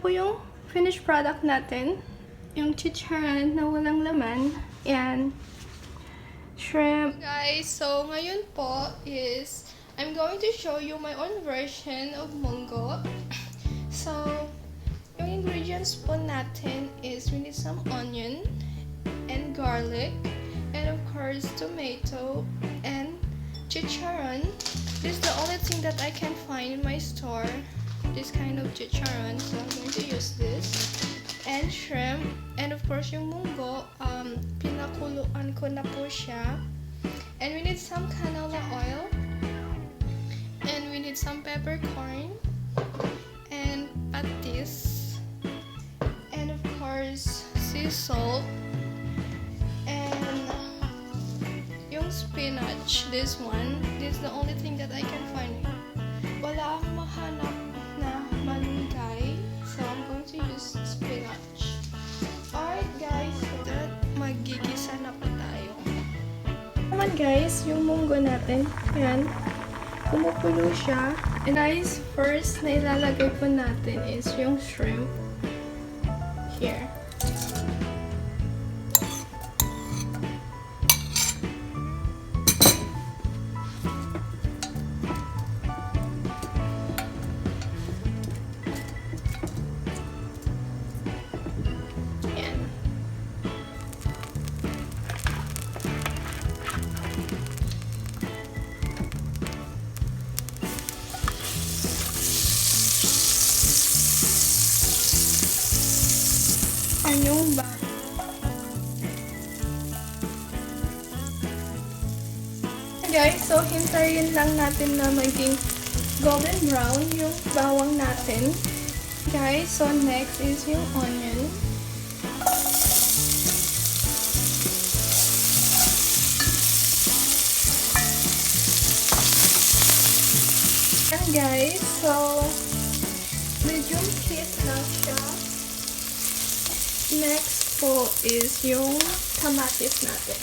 po yung finished product natin. Yung chicharon na walang laman. And shrimp. Guys, so ngayon po is I'm going to show you my own version of munggo. So, yung ingredients po natin is we need some onion and garlic and of course tomato and chicharon. This is the only thing that I can find in my store. This kind of chicharon, so I'm going to use this. And shrimp, and of course yung munggo, pinakuluan ko na po siya. And we need some canola oil, and we need some peppercorn, and patis, and of course sea salt, and yung spinach, this one. This is the only thing that I can find. Wala akong mahanap na malunggay, so I'm going to use spinach. Alright guys, so that magigisa na po tayo. Naman guys, yung munggo natin, yan, kumukulo siya. And guys, first na ilalagay po natin is yung shrimp. Here. Yung ba? Guys, so hintayin lang natin na maging golden brown yung bawang natin. Guys, so next is yung onion. And guys, so medium heat lang siya. Next po is yung kamatis natin.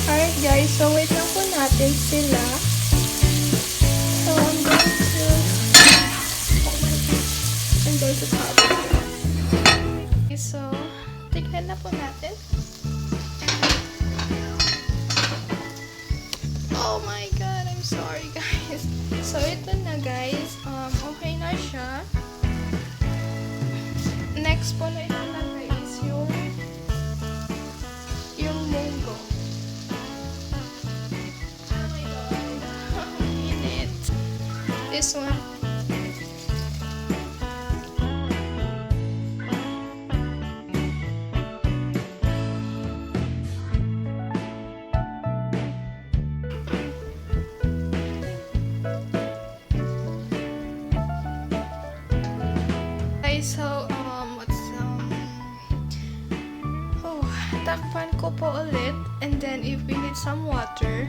Alright guys, so wait lang po natin sila. So I'm going to top it. Okay, so tignan na po natin. Oh my god, I'm sorry guys. So ito na guys, okay na siya. Next po na ilalagay is yung munggo. Oh my god, ang init. This one. So, takpan ko po ulit, and then if we need some water,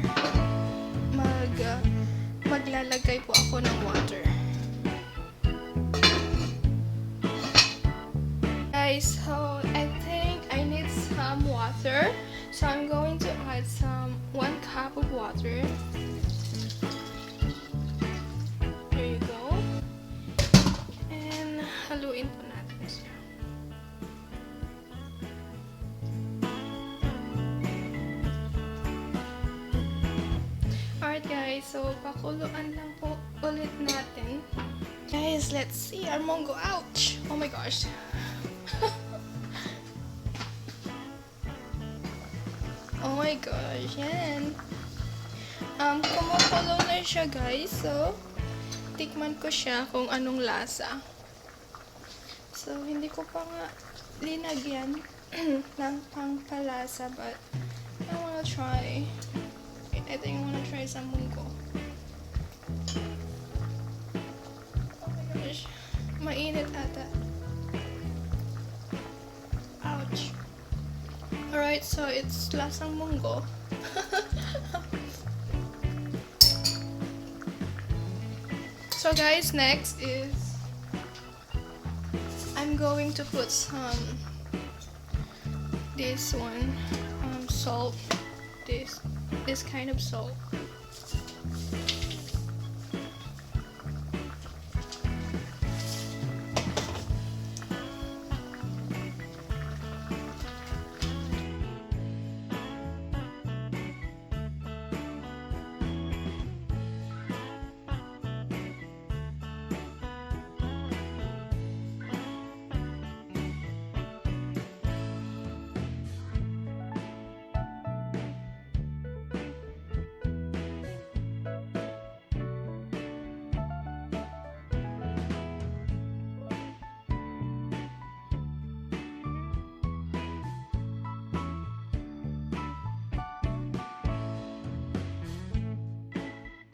maglalagay po ako ng water. Guys, so I think I need some water, so I'm going to add 1 cup of water. There you go. And haluin po natin siya. Alright guys, so pakuluan lang po ulit natin. Guys, let's see our munggo. Ouch! Oh my gosh. Oh my gosh, yan. Kumukulo na siya guys, so tikman ko siya kung anong lasa. So, hindi ko pa nga linagyan ng pangpalasa, but I wanna try. I think I wanna try some munggo. Oh my gosh. Mainit ata. Ouch. Alright, so it's lasang munggo. So So guys, next is I'm going to put some this one salt, this kind of salt.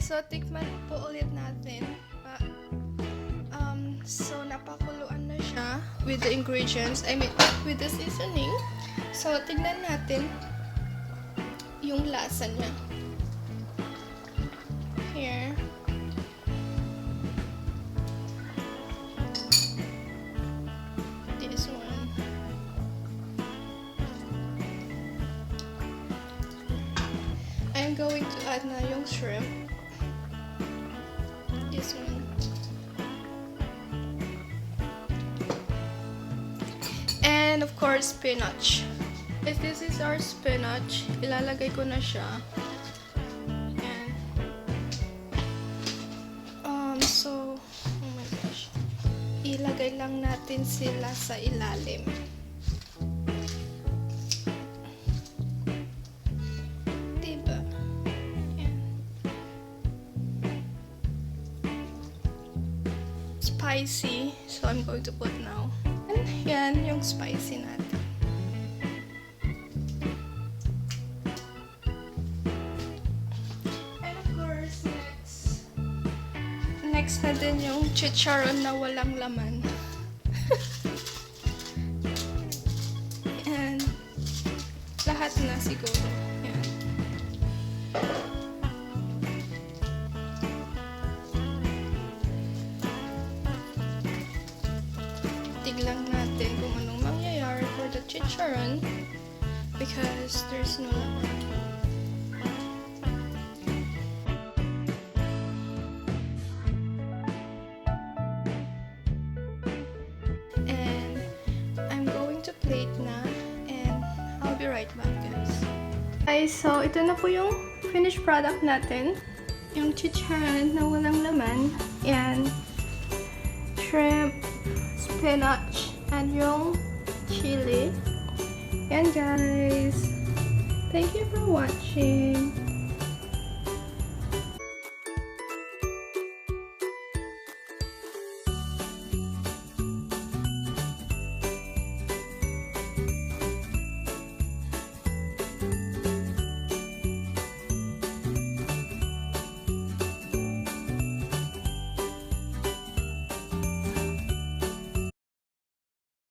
So, tikman po ulit natin. So, napakuluan na siya with the ingredients. I mean, with the seasoning. So, tignan natin yung lasa niya. Here. This one. I'm going to add na yung shrimp. This one. And of course, spinach. If this is our spinach, ilalagay ko na siya. And so, oh my gosh. Ilagay lang natin sila sa ilalim. Spicy, so I'm going to put now. And yan yung spicy natin. And of course, next na din yung chicharon na walang laman. And lahat na siguro. Yan. Tignan natin kung anong mangyayari for the chicharon because there's no laman. And I'm going to plate na and I'll be right back, guys. Guys, so ito na po yung finished product natin. Yung chicharon na walang laman and shrimp, spinach, and yung chili. And guys, thank you for watching.